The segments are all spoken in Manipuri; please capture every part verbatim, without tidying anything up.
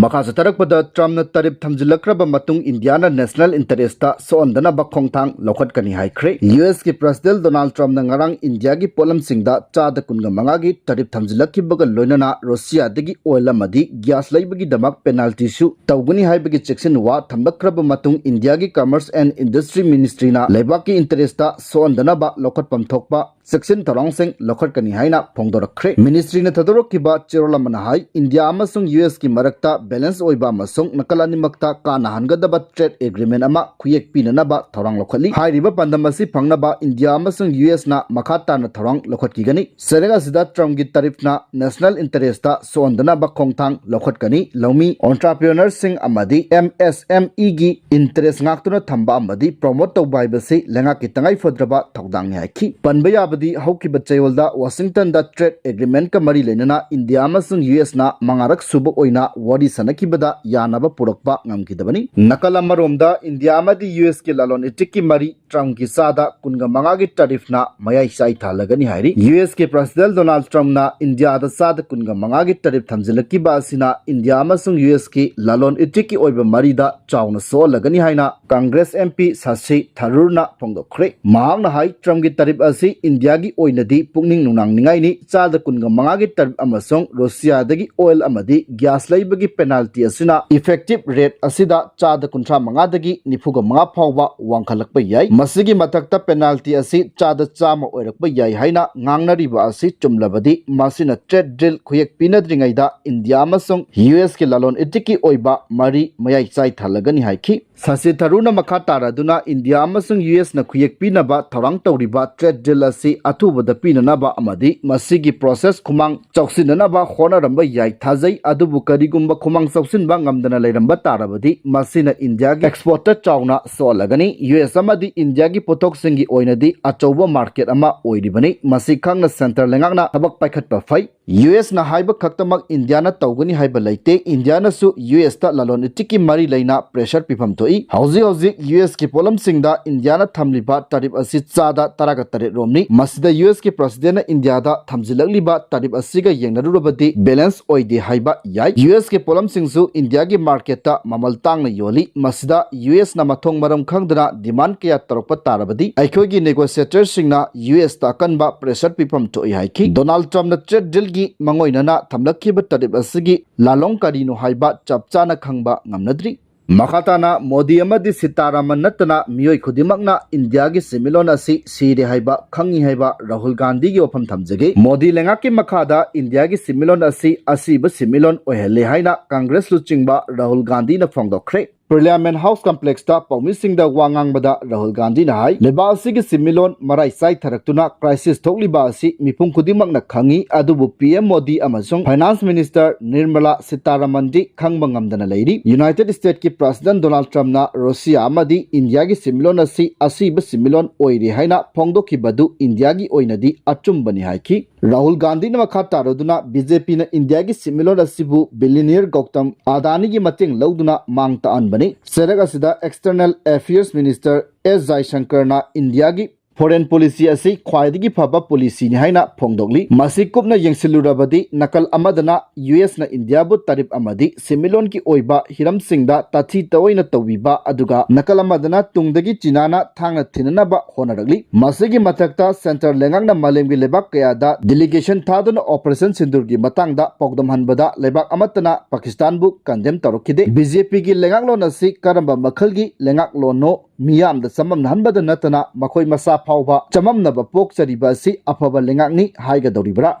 ꯃꯈꯥ ꯆꯠꯊꯔꯛꯄꯗ, ꯇ꯭ꯔꯝꯞꯅ ꯇꯔꯤꯐ ꯊꯝꯖꯤꯜꯂꯛꯈ꯭ꯔꯕ ꯃꯇꯨꯡ ꯏꯟꯗꯤꯌꯥꯅ ꯅꯦꯁꯅꯦꯜ ꯏꯟꯇꯔꯦꯁꯇ ꯁꯣꯛꯍꯟꯗꯅꯕ ꯈꯣꯡꯊꯥꯡ ꯂꯧꯈꯠꯀꯅꯤ ꯍꯥꯏꯈ꯭ꯔꯦ꯫ ꯌꯨ ꯑꯦꯁꯀꯤ ꯄ꯭ꯔꯁꯤꯗꯦꯟ ꯗꯣꯅꯥꯜꯗ ꯇ꯭ꯔꯝꯞꯅ ꯉꯔꯥꯡ ꯏꯟꯗꯤꯌꯥꯒꯤ ꯄꯣꯠꯂꯝꯁꯤꯡꯗ ꯆꯥꯗ ꯀꯨꯟꯒ ꯃꯉꯥꯒꯤ ꯇꯔꯤꯐ ꯊꯝꯖꯤꯜꯂꯛꯈꯤꯕꯒ ꯂꯣꯏꯅꯅ ꯔꯨꯁꯤꯌꯥꯗꯒꯤ ꯑꯣꯏꯜ ꯑꯃꯗꯤ ꯒ꯭ꯌꯥꯁ ꯂꯩꯕꯒꯤꯗꯃꯛ ꯄꯦꯅꯥꯜꯇꯤꯁꯨ ꯇꯧꯒꯅꯤ ꯍꯥꯏꯕꯒꯤ ꯆꯦꯛꯁꯤꯟ ꯋꯥ ꯊꯝꯂꯛꯈ꯭ꯔꯕ ꯃꯇꯨꯡ ꯏꯟꯗꯤꯌꯥꯒꯤ ꯀꯃꯔꯁ ꯑꯦꯟ ꯏꯟꯗꯁꯇ꯭ꯔꯤ ꯃꯤꯅꯤꯁꯇ꯭ꯔꯤꯅ ꯂꯩꯕꯥꯛꯀꯤ ꯏꯟꯇꯔꯦꯁꯇ ꯁꯣꯛꯍꯟꯗꯅꯕ ꯂꯧꯈꯠꯐꯝ ꯊꯣꯛꯄ ꯆꯦꯛꯁꯤꯟ ꯊꯧꯔꯥꯡꯁꯤꯡ ꯂꯧꯈꯠꯀꯅꯤ ꯍꯥꯏꯅ ꯐꯣꯡꯗꯣꯔꯛꯈ꯭ꯔꯦ꯫ ꯃꯤꯅꯤꯁꯇ꯭ꯔꯤꯅ ꯊꯥꯗꯣꯔꯛꯈꯤꯕ ꯆꯦꯔꯣꯜ ꯑꯃꯅ ꯍꯥꯏ, ꯏꯟꯗꯤꯌꯥ ꯑꯃꯁꯨꯡ ꯌꯨ ꯑꯦꯁꯀꯤ ꯃꯔꯛꯇ ꯕꯦꯂꯦꯟꯁ ꯑꯣꯏꯕ ꯑꯃꯁꯨꯡ ꯅꯥꯀꯜ ꯑꯅꯤꯃꯛꯇ ꯀꯥꯟꯅꯍꯟꯒꯗꯕ ꯇ꯭ꯔꯦꯗ ꯑꯦꯒ꯭ꯔꯤꯃꯦꯟ ꯑꯃ ꯈꯨꯌꯦꯛ ꯄꯤꯅꯅꯕ ꯊꯧꯔꯥꯡ ꯂꯧꯈꯠꯂꯤ꯫ ꯍꯥꯏꯔꯤꯕ ꯄꯥꯟꯗꯝ ꯑꯁꯤ ꯐꯪꯅꯕ ꯏꯟꯗꯤꯌꯥ ꯑꯃꯁꯨꯡ ꯌꯨ ꯑꯦꯁꯅ ꯃꯈꯥ ꯇꯥꯅ ꯊꯧꯔꯥꯡ ꯂꯧꯈꯠꯈꯤꯒꯅꯤ꯫ ꯆꯩꯔꯦꯛ ꯑꯁꯤꯗ ꯇ꯭ꯔꯝꯞꯀꯤ ꯇꯔꯤꯐꯅ ꯅꯦꯁꯅꯦꯜ ꯏꯟꯇꯔꯦꯁꯇ ꯁꯣꯛꯍꯟꯗꯅꯕ ꯈꯣꯡꯊꯥꯡ ꯂꯧꯈꯠꯀꯅꯤ꯫ ꯂꯧꯃꯤ, ꯑꯣꯟꯇꯔꯄ꯭ꯔꯤꯅꯔꯁꯤꯡ ꯑꯃꯗꯤ ꯑꯦꯝ ꯑꯦꯁ ꯑꯦꯝ ꯏꯒꯤ ꯏꯟꯇꯔꯦꯁ ꯉꯥꯛꯇꯨꯅ ꯊꯝꯕ ꯑꯃꯗꯤ ꯄ꯭ꯔꯣꯃꯣꯠ ꯇꯧꯕ ꯍꯥꯏꯕꯁꯤ ꯂꯩꯉꯥꯛꯀꯤ ꯇꯉꯥꯏ ꯐꯗ꯭ꯔꯕ ꯊꯧꯗꯥꯡꯅꯤ ꯍꯥꯏꯈꯤ꯫ ꯄꯟꯕ ꯌꯥꯕꯗꯤ, ꯍꯧꯈꯤꯕ ꯆꯌꯣꯜꯗ ꯋꯥꯁꯤꯡꯇꯟꯗ ꯇ꯭ꯔꯦꯗ ꯑꯦꯒ꯭ꯔꯤꯃꯦꯟꯠꯀ ꯃꯔꯤ ꯂꯩꯅꯅ ꯏꯟꯗꯤꯌꯥ ꯑꯃꯁꯨꯡ ꯌꯨ ꯑꯦꯁꯅ ꯃꯉꯥꯔꯛ ꯁꯨꯕ ꯑꯣꯏꯅ ꯋꯥꯔꯤ ꯁꯥꯟꯅꯈꯤꯕꯗ ꯌꯥꯅꯕ ꯄꯨꯔꯛꯄ ꯉꯝꯈꯤꯗꯕꯅꯤ꯫ ꯅꯥꯀꯜ ꯑꯃꯔꯣꯝꯗ, ꯏꯟꯗꯤꯌꯥ ꯑꯃꯗꯤ ꯌꯨ ꯑꯦꯁꯀꯤ ꯂꯂꯣꯟ ꯏꯇꯤꯛꯀꯤ ꯃꯔꯤ ꯇ꯭ꯔꯝꯞꯀꯤ ꯆꯥꯗ ꯀꯨꯟꯒ ꯃꯉꯥꯒꯤ ꯇꯔꯤꯐꯅ ꯃꯌꯥꯏ ꯆꯥꯏꯊꯍꯜꯂꯒꯅꯤ ꯍꯥꯏꯔꯤ꯫ ꯌꯨ ꯑꯦꯁꯀꯤ ꯄ꯭ꯔꯁꯤꯗꯦꯟꯠ ꯗꯣꯅꯥꯜꯗ ꯇ꯭ꯔꯝꯞꯅ ꯏꯟꯗꯤꯌꯥꯗ ꯆꯥꯗ ꯀꯨꯟꯒ ꯃꯉꯥꯒꯤ ꯇꯔꯤꯐ ꯊꯝꯖꯤꯜꯂꯛꯈꯤꯕ ꯑꯁꯤꯅ ꯏꯟꯗꯤꯌꯥ ꯑꯃꯁꯨꯡ ꯌꯨ ꯑꯦꯁꯀꯤ ꯂꯂꯣꯟ ꯏꯇꯤꯛꯀꯤ ꯑꯣꯏꯕ ꯃꯔꯤꯗ ꯆꯥꯎꯅ ꯁꯣꯛꯍꯜꯂꯒꯅꯤ ꯍꯥꯏꯅ ꯀꯪꯒ꯭ꯔꯦꯁ ꯑꯦꯝ ꯄꯤ ꯁꯥꯁꯤ ꯊꯔꯨꯔꯅ ꯐꯣꯡꯗꯣꯛꯈ꯭ꯔꯦ꯫ ꯃꯍꯥꯛꯅ ꯍꯥꯏ, ꯇ꯭ꯔꯝꯞꯀꯤ ꯇꯔꯤꯐ ꯑꯁꯤ ꯏꯟꯗꯤꯌꯥꯒꯤ ꯑꯣꯏꯅꯗꯤ ꯄꯨꯛꯅꯤꯡ ꯅꯨꯡꯅꯥꯡꯅꯤꯡꯉꯥꯏꯅꯤ꯫ ꯆꯥꯗ ꯀꯨꯟꯒ ꯃꯉꯥꯒꯤ ꯇꯔꯤꯐ ꯑꯃꯁꯨꯡ ꯔꯨꯁꯤꯌꯥꯗꯒꯤ ꯑꯣꯏꯜ ꯑꯃꯗꯤ ꯒ꯭ꯌꯥꯁ ꯂꯩꯕꯒꯤ ꯄꯦꯅꯥꯜꯇꯤ ꯑꯁꯤꯅ ꯏꯐꯦꯛꯇꯤꯚ ꯔꯦꯠ ꯑꯁꯤꯗ ꯆꯥꯗ ꯀꯨꯟꯊ꯭ꯔꯥ ꯃꯉꯥꯗꯒꯤ ꯅꯤꯐꯨꯒ ꯃꯉꯥ ꯐꯥꯎꯕ ꯋꯥꯡꯈꯠꯂꯛꯄ ꯌꯥꯏ꯫ ꯃꯁꯤꯒꯤ ꯃꯊꯛꯇ ꯄꯦꯅꯥꯜꯇꯤ ꯑꯁꯤ ꯆꯥꯗ ꯆꯥꯝꯃ ꯑꯣꯏꯔꯛꯄ ꯌꯥꯏ ꯍꯥꯏꯅ ꯉꯥꯡꯅꯔꯤꯕ ꯑꯁꯤ ꯆꯨꯝꯂꯕꯗꯤ, ꯃꯁꯤꯅ ꯇ꯭ꯔꯦꯗ ꯗꯤꯜ ꯈꯨꯌꯦꯛ ꯄꯤꯅꯗ꯭ꯔꯤꯉꯩꯗ ꯏꯟꯗꯤꯌꯥ ꯑꯃꯁꯨꯡ ꯌꯨ ꯑꯦꯁꯀꯤ ꯂꯂꯣꯟ ꯏꯇꯤꯛꯀꯤ ꯑꯣꯏꯕ ꯃꯔꯤ ꯃꯌꯥꯏ ꯆꯥꯏꯊꯍꯜꯂꯒꯅꯤ ꯍꯥꯏꯈꯤ꯫ ꯁꯥꯁꯤ ꯊꯔꯨꯔꯅ ꯃꯈꯥ ꯇꯥꯔꯗꯨꯅ ꯏꯟꯗꯤꯌꯥ ꯑꯃꯁꯨꯡ ꯌꯨ ꯑꯦꯁꯅ ꯈꯨꯌꯦꯛ ꯄꯤꯅꯕ ꯊꯧꯔꯥꯡ ꯇꯧꯔꯤꯕ ꯇ꯭ꯔꯦꯗ ꯗꯤꯜ ꯑꯁꯤ ꯑꯊꯨꯕꯗ ꯄꯤꯅꯅꯕ ꯑꯃꯗꯤ ꯃꯁꯤꯒꯤ ꯄ꯭ꯔꯣꯁꯦꯁ ꯈꯨꯃꯥꯡ ꯆꯥꯎꯁꯤꯟꯅꯅꯕ ꯍꯣꯠꯅꯔꯝꯕ ꯌꯥꯏ ꯊꯥꯖꯩ꯫ ꯑꯗꯨꯕꯨ ꯀꯔꯤꯒꯨꯝꯕ ꯈꯨꯃꯥꯡ ꯆꯥꯎꯁꯤꯟꯕ ꯉꯝꯗꯅ ꯂꯩꯔꯝꯕ ꯇꯥꯔꯕꯗꯤ, ꯃꯁꯤꯅ ꯏꯟꯗꯤꯌꯥꯒꯤ ꯑꯦꯛꯁꯄꯣꯔꯠꯇ ꯆꯥꯎꯅ ꯁꯣꯛꯍꯜꯂꯒꯅꯤ꯫ ꯌꯨ ꯑꯦꯁ ꯑꯃꯗꯤ ꯏꯟꯗꯤꯌꯥꯒꯤ ꯄꯣꯠꯊꯣꯛꯁꯤꯡꯒꯤ ꯑꯣꯏꯅꯗꯤ ꯑꯆꯧꯕ ꯃꯥꯔꯀꯦꯠ ꯑꯃ ꯑꯣꯏꯔꯤꯕꯅꯤ꯫ ꯃꯁꯤ ꯈꯪꯅ ꯁꯦꯟꯇꯔ ꯂꯩꯉꯥꯛꯅ ꯊꯕꯛ ꯄꯥꯏꯈꯠꯄ ꯐꯩ꯫ ꯌꯨ ꯑꯦꯁꯅ ꯍꯥꯏꯕ ꯈꯛꯇꯃꯛ ꯏꯟꯗꯤꯌꯥꯅ ꯇꯧꯒꯅꯤ ꯍꯥꯏꯕ ꯂꯩꯇꯦ꯫ ꯏꯟꯗꯤꯌꯥꯅꯁꯨ ꯌꯨ ꯑꯦꯁꯇ ꯂꯂꯣꯟ ꯏꯇꯤꯛꯀꯤ ꯃꯔꯤ ꯂꯩꯅ ꯄ꯭ꯔꯦꯁꯔ ꯄꯤꯐꯝ ꯊꯣꯛꯏ꯫ ꯍꯧꯖꯤꯛ ꯍꯧꯖꯤꯛ ꯌꯨ ꯑꯦꯁꯀꯤ ꯄꯣꯠꯂꯝꯁꯤꯡꯗ ꯏꯟꯗꯤꯌꯥꯅ ꯊꯝꯂꯤꯕ ꯇꯔꯤꯐ ꯑꯁꯤ ꯆꯥꯗ ꯇꯔꯥꯒ ꯇꯔꯦꯠ ꯔꯣꯝꯅꯤ꯫ ꯃꯁꯤꯗ ꯌꯨ ꯑꯦꯁ ꯀꯤ ꯄ꯭ꯔꯁꯤꯗꯦꯟꯅ ꯏꯟꯗꯤꯌꯥꯗ ꯊꯝꯖꯤꯜꯂꯛꯂꯤꯕ ꯇꯥꯔꯤꯐ ꯑꯁꯤꯒ ꯌꯦꯡꯅꯔꯨꯔꯕꯗꯤ ꯕꯦꯂꯦꯟꯁ ꯑꯣꯏꯗꯦ ꯍꯥꯏꯕ ꯌꯥꯏ꯫ ꯌꯨ ꯑꯦꯁ ꯀꯤ ꯄꯣꯠꯂꯝꯁꯤꯡꯁꯨ ꯏꯟꯗꯤꯌꯥꯒꯤ ꯃꯥꯔꯀꯦꯠꯇ ꯃꯃꯜ ꯇꯥꯡꯅ ꯌꯣꯜꯂꯤ꯫ ꯃꯁꯤꯗ ꯌꯨ ꯑꯦꯁꯅ ꯃꯊꯣꯡ ꯃꯔꯝ ꯈꯪꯗꯅ ꯗꯤꯃꯥꯟ ꯀꯌꯥ ꯇꯧꯔꯛꯄ ꯇꯥꯔꯕꯗꯤ ꯑꯩꯈꯣꯏꯒꯤ ꯅꯦꯒꯣꯁꯤꯌꯦꯇꯔꯁꯤꯡꯅ ꯌꯨ ꯑꯦꯁꯇ ꯑꯀꯟꯕ ꯄ꯭ꯔꯦꯁꯔ ꯄꯤꯐꯝ ꯊꯣꯛꯏ ꯍꯥꯏꯈꯤ꯫ ꯗꯣꯅꯥꯜꯗ ꯇ꯭ꯔꯝꯞꯅ ꯇ꯭ꯔꯦꯗ ꯗꯤꯜꯒꯤ ꯃꯥꯡꯑꯣꯏꯅꯅ ꯊꯝꯂꯛꯈꯤꯕ ꯇꯥꯔꯤꯐ ꯑꯁꯤꯒꯤ ꯂꯥꯂꯣꯡ ꯀꯔꯤꯅꯣ ꯍꯥꯏꯕ ꯆꯞ ꯆꯥꯅ ꯈꯪꯕ ꯉꯝꯅꯗ꯭ꯔꯤ꯫ ꯃꯈꯥ ꯇꯥꯅ ꯃꯣꯗꯤ ꯑꯃꯗꯤ ꯁꯤꯇꯥꯔꯥꯃꯟ ꯅꯠꯇꯅ ꯃꯤꯑꯣꯏ ꯈꯨꯗꯤꯡꯃꯛꯅ ꯏꯟꯗꯤꯌꯥꯒꯤ ꯁꯤꯟꯃꯤꯠꯂꯣꯟ ꯑꯁꯤ ꯁꯤꯔꯦ ꯍꯥꯏꯕ, ꯈꯪꯉꯤ ꯍꯥꯏꯕ ꯔꯥꯍꯨꯜ ꯒꯥꯟꯙꯤꯒꯤ ꯋꯥꯐꯝ ꯊꯝꯖꯒꯦ꯫ ꯃꯣꯗꯤ ꯂꯩꯉꯥꯛꯀꯤ ꯃꯈꯥꯗ ꯏꯟꯗꯤꯌꯥꯒꯤ ꯁꯤꯟꯃꯤꯠꯂꯣꯟ ꯑꯁꯤ ꯑꯁꯤꯕ ꯁꯤꯟꯃꯤꯠꯂꯣꯟ ꯑꯣꯏꯍꯜꯂꯦ ꯍꯥꯏꯅ ꯀꯪꯒ꯭ꯔꯦꯁ ꯂꯨꯆꯤꯡꯕ ꯔꯥꯍꯨꯜ ꯒꯥꯟꯙꯤꯅ ꯐꯣꯡꯗꯣꯛꯈ꯭ꯔꯦ꯫ Parliament House Complexꯇ ꯄꯥꯎꯃꯤꯁꯤꯡꯗ ꯋꯥ ꯉꯥꯡꯕꯗ ꯔꯥꯍꯨꯜ ꯒꯥꯟꯙꯤꯅ ꯍꯥꯏ, ꯂꯩꯕꯥꯛ ꯑꯁꯤꯒꯤ ꯁꯤꯟꯃꯤꯠꯂꯣꯟ ꯃꯔꯥꯏ ꯆꯥꯏꯊꯔꯛꯇꯨꯅ crisis ꯊꯣꯛꯂꯤꯕ ꯑꯁꯤ ꯃꯤꯄꯨꯝ ꯈꯨꯗꯤꯡꯃꯛꯅ ꯈꯪꯉꯤ, ꯑꯗꯨꯕꯨ ꯄꯤ ꯑꯦꯝ ꯃꯣꯗꯤ ꯑꯃꯁꯨꯡ Finance Minister ꯅꯤꯔꯃꯂꯥ ꯁꯤꯇꯥꯔꯥꯃꯟꯗꯤ ꯈꯪꯕ ꯉꯝꯗꯅ ꯂꯩꯔꯤ꯫ ꯌꯨꯅꯥꯏꯇꯦꯗ ꯁ꯭ꯇꯦꯠꯀꯤ ꯄ꯭ꯔꯁꯤꯗꯦꯟ ꯗꯣꯅꯥꯜꯗ ꯇ꯭ꯔꯝꯞꯅ ꯔꯨꯁꯤꯌꯥ ꯑꯃꯗꯤ ꯏꯟꯗꯤꯌꯥꯒꯤ ꯁꯤꯟꯃꯤꯠꯂꯣꯟ ꯑꯁꯤ ꯑꯁꯤꯕ ꯁꯤꯟꯃꯤꯠꯂꯣꯟ ꯑꯣꯏꯔꯦ ꯍꯥꯏꯅ ꯐꯣꯡꯗꯣꯛꯈꯤꯕꯗꯨ ꯏꯟꯗꯤꯌꯥꯒꯤ ꯑꯣꯏꯅꯗꯤ ꯑꯆꯨꯝꯕꯅꯤ ꯍꯥꯏꯈꯤ꯫ ꯔꯥꯍꯨꯜ ꯒꯥꯟꯙꯤꯅ ꯃꯈꯥ ꯇꯥꯔꯗꯨꯅ ꯕꯤ ꯖꯦ ꯄꯤꯅ ꯏꯟꯗꯤꯌꯥꯒꯤ ꯁꯤꯟꯃꯤꯠꯂꯣꯟ ꯑꯁꯤꯕꯨ billionaire ꯒꯧꯇꯝ ꯑꯗꯥꯅꯤꯒꯤ ꯃꯇꯦꯡ ꯂꯧꯗꯨꯅ ꯃꯥꯡ ꯇꯥꯛꯍꯟꯕꯅꯤ꯫ ꯆꯦꯔꯦꯛ ꯑꯁꯤꯗ External Affairs Minister ꯑꯦꯁ ꯖꯥꯏꯁꯪꯀꯔꯅ ꯏꯟꯗꯤꯌꯥꯒꯤ foreign policy ꯑꯁꯤ ꯈ꯭ꯋꯥꯏꯗꯒꯤ ꯐꯕ policyꯅꯤ ꯍꯥꯏꯅ ꯐꯣꯡꯗꯣꯛꯂꯤ꯫ ꯃꯁꯤ ꯀꯨꯞꯅ ꯌꯦꯡꯁꯤꯜꯂꯨꯔꯕꯗꯤ ꯅꯥꯀꯜ ꯑꯃꯗꯅ ꯌꯨ ꯑꯦꯁꯅ ꯏꯟꯗꯤꯌꯥꯕꯨ ꯇꯥꯔꯤꯐ ꯑꯃꯗꯤ ꯁꯤꯟꯃꯤꯠꯂꯣꯟꯒꯤ ꯑꯣꯏꯕ ꯍꯤꯔꯝꯁꯤꯡꯗ ꯇꯥꯊꯤ ꯇꯑꯣꯏꯅ ꯇꯧꯕꯤꯕ, ꯑꯗꯨꯒ ꯅꯥꯀꯜ ꯑꯃꯗꯅ ꯇꯨꯡꯗꯒꯤ ꯆꯤꯅꯥꯅ ꯊꯥꯡꯅ ꯊꯤꯟꯅꯅꯕ ꯍꯣꯠꯅꯔꯛꯂꯤ꯫ ꯃꯁꯤꯒꯤ ꯃꯊꯛꯇ centre ꯂꯩꯉꯥꯛꯅ ꯃꯥꯂꯦꯝꯒꯤ ꯂꯩꯕꯥꯛ ꯀꯌꯥꯗ delegation ꯊꯥꯗꯨꯅ Operation ꯁꯤꯟꯗꯨꯔꯒꯤ ꯃꯇꯥꯡꯗ ꯄꯥꯎꯗꯝꯍꯟꯕꯗ ꯂꯩꯕꯥꯛ ꯑꯃꯠꯇꯅ ꯄꯥꯀꯤꯁꯇꯥꯟꯕꯨ condemn ꯇꯧꯔꯛꯈꯤꯗꯦ꯫ ꯕꯤ ꯖꯦ ꯄꯤꯒꯤ ꯂꯩꯉꯥꯛꯂꯣꯟ ꯑꯁꯤ ꯀꯔꯝꯕ ꯃꯈꯜꯒꯤ ꯂꯩꯉꯥꯛꯂꯣꯟꯅꯣ? ꯃꯤꯌꯥꯝꯗ ꯆꯃꯝꯅꯍꯟꯕꯗ ꯅꯠꯇꯅ ꯃꯈꯣꯏ ꯃꯁꯥ ꯐꯥꯎꯕ ꯆꯃꯝꯅꯕ ꯄꯣꯛꯆꯔꯤꯕ ꯑꯁꯤ ꯑꯐꯕ ꯂꯩꯉꯥꯛꯅꯤ ꯍꯥꯏꯒꯗꯧꯔꯤꯕ꯭ꯔꯥ?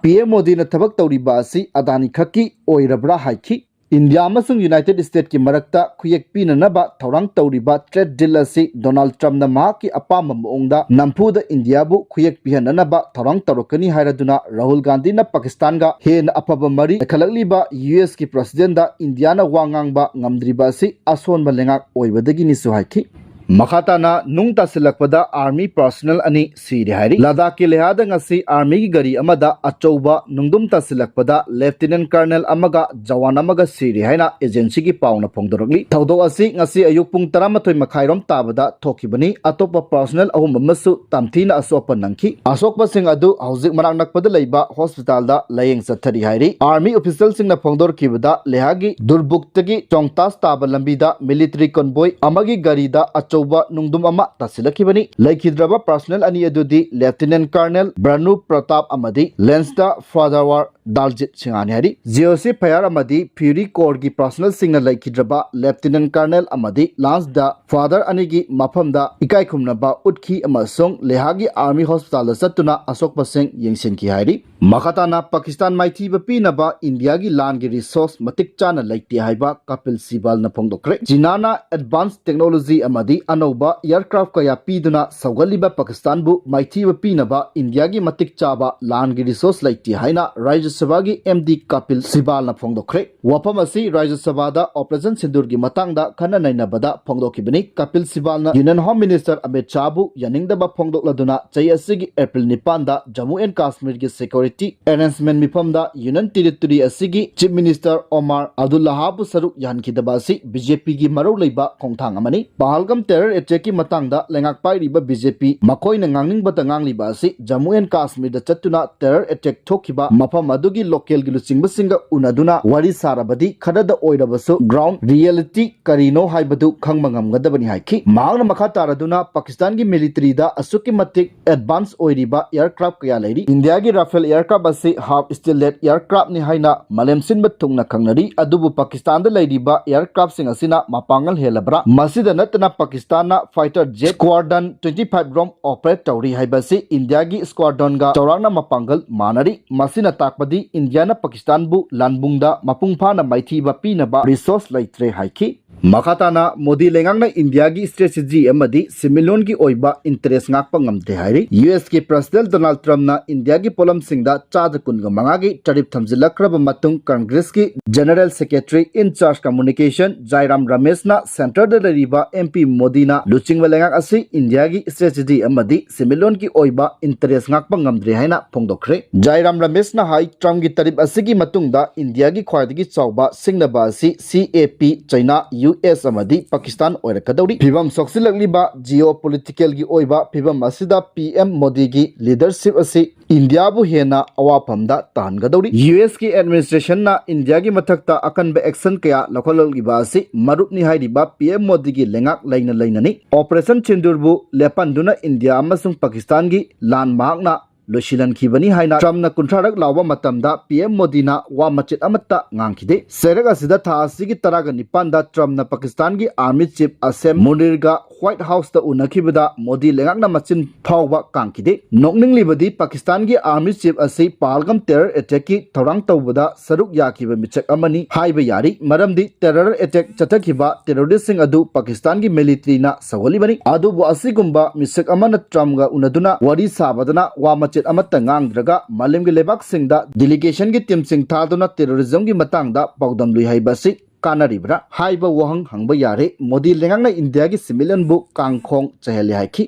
ꯄꯤ ꯑꯦꯝ ꯃꯣꯗꯤꯅ ꯊꯕꯛ ꯇꯧꯔꯤꯕ ꯑꯁꯤ ꯑꯗꯥꯅꯤ ꯈꯛꯀꯤ ꯑꯣꯏꯔꯕ꯭ꯔꯥ ꯍꯥꯏꯈꯤ꯫ ꯏꯟꯗꯤꯌꯥ ꯑꯃꯁꯨꯡ ꯌꯨꯅꯥꯏꯇꯦꯗ ꯁ꯭ꯇꯦꯠꯀꯤ ꯃꯔꯛꯇ ꯈꯨꯌꯦꯛ ꯄꯤꯅꯅꯕ ꯊꯧꯔꯥꯡ ꯇꯧꯔꯤꯕ trade deal ꯑꯁꯤ ꯗꯣꯅꯥꯜꯗ ꯇ꯭ꯔꯝꯞꯅ ꯃꯍꯥꯛꯀꯤ ꯑꯄꯥꯝꯕ ꯃꯑꯣꯡꯗ ꯅꯝꯐꯨꯗ ꯏꯟꯗꯤꯌꯥꯕꯨ ꯈꯨꯌꯦꯛ ꯄꯤꯍꯟꯅꯅꯕ ꯊꯧꯔꯥꯡ ꯇꯧꯔꯛꯀꯅꯤ ꯍꯥꯏꯔꯗꯨꯅ ꯔꯥꯍꯨꯜ ꯒꯥꯟꯙꯤꯅ ꯄꯥꯀꯤꯁꯇꯥꯟꯒ ꯍꯦꯟꯅ ꯑꯐꯕ ꯃꯔꯤ ꯂꯩꯈꯠꯂꯛꯂꯤꯕ ꯌꯨ ꯑꯦꯁꯀꯤ ꯄ꯭ꯔꯁꯤꯗꯦꯟꯗ ꯏꯟꯗꯤꯌꯥꯅ ꯋꯥ ꯉꯥꯡꯕ ꯉꯝꯗ꯭ꯔꯤꯕ ꯑꯁꯤ ꯑꯁꯣꯟꯕ ꯂꯩꯉꯥꯛ ꯑꯣꯏꯕꯗꯒꯤꯅꯤꯁꯨ ꯍꯥꯏꯈꯤ꯫ ꯃꯈꯥ ꯇꯥꯅ ꯅꯨꯡ ꯇꯥꯁꯤꯜꯂꯛꯄꯗ army personnel ꯑꯅꯤ ꯁꯤꯔꯦ ꯍꯥꯏꯔꯤ꯫ ꯂꯗꯥꯈꯀꯤ ꯂꯦꯍꯥꯗ ꯉꯁꯤ armyꯒꯤ ꯒꯥꯔꯤ ꯑꯃꯗ ꯑꯆꯧꯕ ꯅꯨꯡꯗꯨꯝ ꯇꯥꯁꯤꯜꯂꯛꯄꯗ lieutenant colonel ꯑꯃꯒ ꯖꯋꯥꯟ ꯑꯃꯒ ꯁꯤꯔꯦ ꯍꯥꯏꯅ agencyꯒꯤ ꯄꯥꯎꯅ ꯐꯣꯡꯗꯣꯔꯛꯂꯤ꯫ ꯊꯧꯗꯣꯛ ꯑꯁꯤ ꯉꯁꯤ ꯑꯌꯨꯛ ꯄꯨꯡ ꯇꯔꯥꯃꯥꯊꯣꯏ ꯃꯈꯥꯏꯔꯣꯝ ꯇꯥꯕꯗ ꯊꯣꯛꯈꯤꯕꯅꯤ꯫ ꯑꯇꯣꯞꯄ personnel ꯑꯍꯨꯝ ꯑꯃꯁꯨ ꯇꯝꯊꯤꯅ ꯑꯁꯣꯛꯄ ꯅꯪꯈꯤ꯫ ꯑꯁꯣꯛꯄꯁꯤꯡ ꯑꯗꯨ ꯍꯧꯖꯤꯛ ꯃꯅꯥꯛ ꯅꯛꯄꯗ ꯂꯩꯕ hospitalꯗ ꯂꯥꯌꯦꯡ ꯆꯠꯊꯔꯤ ꯍꯥꯏꯔꯤ꯫ Army officialꯁꯤꯡꯅ ꯐꯣꯡꯗꯣꯔꯛꯈꯤꯕꯗ ꯂꯦꯍꯥꯒꯤ ꯗꯨꯔꯕꯨꯛꯇꯒꯤ ꯆꯣꯡꯇꯥꯁ ꯇꯥꯕ ꯂꯝꯕꯤꯗ military convoy ꯑꯃꯒꯤ ꯒꯥꯔꯤꯗ ꯑꯆꯧꯕ ꯅꯨꯡꯗꯨꯝ ꯑꯃ ꯇꯥꯁꯤꯜꯂꯛꯈꯤꯕꯅꯤ꯫ ꯂꯩꯈꯤꯗ꯭ꯔꯕ personnel ꯑꯅꯤ ꯑꯗꯨꯗꯤ lieutenant colonel ꯕ꯭ꯔꯅꯨ ꯄ꯭ꯔꯇꯥꯞ ꯑꯃꯗꯤ lance ꯗ ꯐꯥꯗꯔꯋꯥꯔ ꯗꯥꯜꯖꯤꯠ ꯁꯤꯡꯍꯅꯤ ꯍꯥꯏꯔꯤ꯫ GOC fire ꯑꯃꯗꯤ Fury Corpsꯀꯤ personnelꯁꯤꯡꯅ ꯂꯩꯈꯤꯗ꯭ꯔꯕ lieutenant colonel ꯑꯃꯗꯤ lance ꯗ ꯐꯥꯗꯔ ꯑꯅꯤꯒꯤ ꯃꯐꯝꯗ ꯏꯀꯥꯏ ꯈꯨꯝꯅꯕ ꯎꯠꯈꯤ ꯑꯃꯁꯨꯡ ꯂꯦꯍꯥꯒꯤ army hospitalꯗ ꯆꯠꯇꯨꯅ ꯑꯁꯣꯛꯄꯁꯤꯡ ꯌꯦꯡꯁꯤꯟꯈꯤ ꯍꯥꯏꯔꯤ꯫ ꯃꯈꯥ ꯇꯥꯅ ꯄꯥꯀꯤꯁꯇꯥꯟ ꯃꯥꯏꯊꯤꯕ ꯄꯤꯅꯕ ꯏꯟꯗꯤꯌꯥꯒꯤ ꯂꯥꯟꯒꯤ resource ꯃꯇꯤꯛ ꯆꯥꯅ ꯂꯩꯇꯦ ꯍꯥꯏꯕ ꯀꯄꯤꯜ ꯁꯤꯕꯥꯜꯅ ꯐꯣꯡꯗꯣꯛꯈ꯭ꯔꯦ꯫ ꯆꯤꯅꯥꯅ advance technology ꯑꯃꯗꯤ ꯑꯅꯧꯕ aircraft ꯀꯌꯥ ꯄꯤꯗꯨꯅ ꯁꯧꯒꯠꯂꯤꯕ ꯄꯥꯀꯤꯁꯇꯥꯟꯕꯨ ꯃꯥꯏꯊꯤꯕ ꯄꯤꯅꯕ ꯏꯟꯗꯤꯌꯥꯒꯤ ꯃꯇꯤꯛ ꯆꯥꯕ ꯂꯥꯟꯒꯤ resource ꯂꯩꯇꯦ ꯍꯥꯏꯅ ꯔꯥꯖ꯭ꯌ ꯁꯚꯥꯒꯤ MD ꯀꯄꯤꯜ ꯁꯤꯕꯥꯜꯅ ꯐꯣꯡꯗꯣꯛꯈ꯭ꯔꯦ꯫ ꯋꯥꯐꯝ ꯑꯁꯤ ꯔꯥꯖ꯭ꯌ ꯁꯚꯥꯗ Operation Sindoorꯒꯤ ꯃꯇꯥꯡꯗ ꯈꯟꯅ ꯅꯩꯅꯕꯗ ꯐꯣꯡꯗꯣꯛꯈꯤꯕꯅꯤ꯫ Kapil ꯁꯤꯕꯥꯜꯅ Union Home Minister Amit ꯁꯥꯍꯕꯨ ꯌꯥꯅꯤꯡꯗꯕ ꯐꯣꯡꯗꯣꯛꯂꯗꯨꯅ ꯆꯍꯤ ꯑꯁꯤꯒꯤ April ꯅꯤꯄꯥꯟꯗ Jammu and ꯀꯥꯁꯃꯤꯔꯒꯤ security arrangement ꯃꯤꯐꯝꯗ Union Territory ꯑꯁꯤꯒꯤ Chief Minister ꯑꯣꯃꯥꯔ ꯑꯕꯗꯨꯜꯂꯥꯍꯕꯨ ꯁꯔꯨꯛ ꯌꯥꯍꯟꯈꯤꯗꯕ ꯑꯁꯤ BJPꯒꯤ ꯃꯔꯧ ꯂꯩꯕ ꯈꯣꯡꯊꯥꯡ ꯑꯃꯅꯤ꯫ ꯄꯍꯜꯒꯝ terror attackꯀꯤ ꯃꯇꯥꯡꯗ ꯂꯩꯉꯥꯛ ꯄꯥꯏꯔꯤꯕ BJP ꯃꯈꯣꯏꯅ ꯉꯥꯡꯅꯤꯡꯕꯇ ꯉꯥꯡꯂꯤꯕ ꯑꯁꯤ ꯖꯝꯃꯨ and ꯀꯥꯁꯃꯤꯔꯗ ꯆꯠꯇꯨꯅ terror attack ꯊꯣꯛꯈꯤꯕ ꯃꯐꯝ ꯑꯗꯨꯒꯤ localꯒꯤ ꯂꯨꯆꯤꯡꯕꯁꯤꯡꯒ ꯎꯅꯗꯨꯅ ꯋꯥꯔꯤ ꯁꯥꯔꯕꯗꯤ ꯈꯔꯗ ꯑꯣꯏꯔꯕꯁꯨ ground reality ꯀꯔꯤꯅꯣ ꯍꯥꯏꯕꯗꯨ ꯈꯪꯕ ꯉꯝꯒꯗꯕꯅꯤ ꯍꯥꯏꯈꯤ꯫ ꯃꯍꯥꯛꯅ ꯃꯈꯥ ꯇꯥꯔꯗꯨꯅ ꯄꯥꯀꯤꯁꯇꯥꯟꯒꯤ militaryꯗ ꯑꯁꯨꯛꯀꯤ ꯃꯇꯤꯛ advance ꯑꯣꯏꯔꯤꯕ aircraft ꯀꯌꯥ ꯂꯩꯔꯤ꯫ ꯏꯟꯗꯤꯌꯥꯒꯤ Rafale aircraft ꯑꯁꯤ half steelhead aircraftꯅꯤ ꯍꯥꯏꯅ ꯃꯥꯂꯦꯝ ꯁꯤꯟꯕ ꯊꯨꯡꯅ ꯈꯪꯅꯔꯤ꯫ ꯑꯗꯨꯕꯨ ꯄꯥꯀꯤꯁꯇꯥꯟꯗ ꯂꯩꯔꯤꯕ aircraftꯁꯤꯡ ꯑꯁꯤꯅ ꯃꯄꯥꯡꯒꯜ ꯍꯦꯜꯂꯕ꯭ꯔꯥ? ꯃꯁꯤꯗ ꯅꯠꯇꯅ ꯄꯥꯀꯤꯁꯇꯥꯟꯅ fighter jet squadron twenty five ꯔꯣꯝ operate ꯇꯧꯔꯤ ꯍꯥꯏꯕ ꯑꯁꯤ ꯏꯟꯗꯤꯌꯥꯒꯤ squadronꯒ ꯆꯥꯎꯔꯥꯛꯅ ꯃꯄꯥꯡꯒꯜ ꯃꯥꯟꯅꯔꯤ꯫ ꯃꯁꯤꯅ ꯇꯥꯛꯄꯗꯤ ꯏꯟꯗꯤꯌꯥꯅ ꯄꯥꯀꯤꯁꯇꯥꯟꯕꯨ ꯂꯥꯟꯕꯨꯡꯗ ꯃꯄꯨꯡ ꯐꯥꯅ ꯃꯥꯏꯊꯤꯕ ꯄꯤꯅꯕ resource ꯂꯩꯇ꯭ꯔꯦ ꯍꯥꯏꯈꯤ꯫ ꯃꯈꯥ ꯇꯥꯅ ꯃꯣꯗꯤ ꯂꯩꯉꯥꯛꯅ ꯏꯟꯗꯤꯌꯥꯒꯤ strategy ꯑꯃꯗꯤ ꯁꯦꯟꯃꯤꯠꯂꯣꯟꯒꯤ ꯑꯣꯏꯕ interest ꯉꯥꯛꯄ ꯉꯝꯗꯦ ꯍꯥꯏꯔꯤ꯫ USꯀꯤ President Donald Trumpꯅ ꯏꯟꯗꯤꯌꯥꯒꯤ ꯄꯣꯠꯂꯝꯁꯤꯡꯗ ꯆꯥꯗ ꯀꯨꯟꯒ ꯃꯉꯥꯒꯤ tariff ꯊꯝꯖꯤꯜꯂꯛꯈ꯭ꯔꯕ ꯃꯇꯨꯡ Congressꯀꯤ General Secretary in charge communication ꯖꯥꯏꯔꯥꯝ ꯔꯃꯦꯁꯅ centreꯗ ꯂꯩꯔꯤꯕ MP ꯃꯣꯗꯤ ꯃꯣꯗꯤꯅ ꯂꯨꯆꯤꯡꯕ ꯂꯩꯉꯥꯛ ꯑꯁꯤ ꯏꯟꯗꯤꯌꯥꯒꯤ strategy ꯑꯃꯗꯤ ꯁꯦꯟꯃꯤꯠꯂꯣꯟꯒꯤ ꯑꯣꯏꯕ interest ꯉꯥꯛꯄ ꯉꯝꯗ꯭ꯔꯦ ꯍꯥꯏꯅ ꯐꯣꯡꯗꯣꯛꯈ꯭ꯔꯦ꯫ ꯖꯥꯏꯔꯥꯝ ꯔꯃꯦꯁꯅ ꯍꯥꯏ, ꯇ꯭ꯔꯝꯞꯀꯤ ꯇꯔꯤꯞ ꯑꯁꯤꯒꯤ ꯃꯇꯨꯡꯗ ꯏꯟꯗꯤꯌꯥꯒꯤ ꯈ꯭ꯋꯥꯏꯗꯒꯤ ꯆꯥꯎꯕ ꯁꯤꯡꯅꯕ ꯑꯁꯤ C A P, China, U S ꯑꯃꯗꯤ ꯄꯥꯀꯤꯁꯇꯥꯟ ꯑꯣꯏꯔꯛꯀꯗꯧꯔꯤ꯫ ꯐꯤꯕꯝ ꯁꯣꯛꯆꯤꯜꯂꯛꯂꯤꯕ geopoliticalꯒꯤ ꯑꯣꯏꯕ ꯐꯤꯕꯝ ꯑꯁꯤꯗ P M ꯃꯣꯗꯤꯒꯤ leadership ꯑꯁꯤ ꯏꯟꯗꯤꯌꯥꯕꯨ ꯍꯦꯟꯅ ꯑꯋꯥꯐꯝꯗ ꯇꯥꯍꯟꯒꯗꯧꯔꯤ꯫ U S ꯀꯤ administrationꯅ ꯏꯟꯗꯤꯌꯥꯒꯤ ꯃꯊꯛꯇ ꯑꯀꯟꯕ action ꯀꯌꯥ ꯂꯧꯈꯠꯂꯛꯂꯤꯕ ꯑꯁꯤ ꯃꯔꯨꯞꯅꯤ ꯍꯥꯏꯔꯤꯕ P M ꯃꯣꯗꯤꯒꯤ ꯂꯩꯉꯥꯛ ꯂꯩꯅ ꯂꯩꯅꯅꯤ꯫ Operation ꯁꯤꯟꯗꯨꯔꯕꯨ ꯂꯦꯞꯍꯟꯗꯨꯅ ꯏꯟꯗꯤꯌꯥ ꯑꯃꯁꯨꯡ ꯄꯥꯀꯤꯁꯇꯥꯟꯒꯤ ꯂꯥꯟ ꯃꯍꯥꯛꯅ ꯂꯣꯏꯁꯤꯜꯍꯟꯈꯤꯕꯅꯤ ꯍꯥꯏꯅ ꯇ꯭ꯔꯝꯞꯅ ꯀꯨꯟꯊ꯭ꯔꯥꯔꯛ ꯂꯥꯎꯕ ꯃꯇꯝꯗ P M ꯃꯣꯗꯤꯅ ꯋꯥ ꯃꯆꯦꯠ ꯑꯃꯠꯇ ꯉꯥꯡꯈꯤꯗꯦ꯫ ꯆꯩꯔꯛ ꯑꯁꯤꯗ ꯊꯥ ꯑꯁꯤꯒꯤ ꯇꯔꯥꯒ ꯅꯤꯄꯥꯟꯗ ꯇ꯭ꯔꯝꯞꯅ ꯄꯥꯀꯤꯁꯇꯥꯟꯒꯤ army chief ꯑꯁꯦꯝ ꯃꯨꯅꯤꯔꯒ White Houseꯇ ꯎꯅꯈꯤꯕꯗ ꯃꯣꯗꯤ ꯂꯩꯉꯥꯛꯅ ꯃꯆꯤꯟ ꯐꯥꯎꯕ ꯀꯥꯡꯈꯤꯗꯦ꯫ ꯅꯣꯛꯅꯤꯡꯂꯤꯕꯗꯤ ꯄꯥꯀꯤꯁꯇꯥꯟꯒꯤ army chief ꯑꯁꯤ ꯄꯍꯜꯒꯝ terror attackꯀꯤ ꯊꯧꯔꯥꯡ ꯇꯧꯕꯗ ꯁꯔꯨꯛ ꯌꯥꯈꯤꯕ ꯃꯤꯁꯛ ꯑꯃꯅꯤ ꯍꯥꯏꯕ ꯌꯥꯔꯤ, ꯃꯔꯝꯗꯤ terror attack ꯆꯠꯊꯈꯤꯕ terroristꯁꯤꯡ ꯑꯗꯨ ꯄꯥꯀꯤꯁꯇꯥꯟꯒꯤ militaryꯅ ꯁꯧꯍꯜꯂꯤꯕꯅꯤ꯫ ꯑꯗꯨꯕꯨ ꯑꯁꯤꯒꯨꯝꯕ ꯃꯤꯁꯛ ꯑꯃꯅ ꯇ꯭ꯔꯝꯞꯒ ꯎꯅꯗꯨꯅ ꯋꯥꯔꯤ ꯁꯥꯕꯗꯅ ꯋꯥ ꯃꯆꯦꯠ ꯑꯃꯠꯇ ꯉꯥꯡꯗ꯭ꯔꯒ ꯃꯥꯂꯦꯝꯒꯤ ꯂꯩꯕꯥꯛꯁꯤꯡꯗ delegationꯒꯤ teamꯁꯤꯡ ꯊꯥꯗꯨꯅ terrorismꯒꯤ ꯃꯇꯥꯡꯗ ꯄꯥꯎꯗꯝꯂꯨꯏ ꯍꯥꯏꯕ ꯑꯁꯤ ꯀꯥꯟꯅꯔꯤꯕ꯭ꯔꯥ ꯍꯥꯏꯕ ꯋꯥꯍꯪ ꯍꯪꯕ ꯌꯥꯔꯦ꯫ ꯃꯣꯗꯤ ꯂꯩꯉꯥꯛꯅ ꯏꯟꯗꯤꯌꯥꯒꯤ ꯁꯦꯟꯃꯤꯠꯂꯣꯟꯕꯨ ꯀꯥꯡꯈꯣꯡ ꯆꯥꯏꯍꯜꯂꯦ ꯍꯥꯏꯈꯤ꯫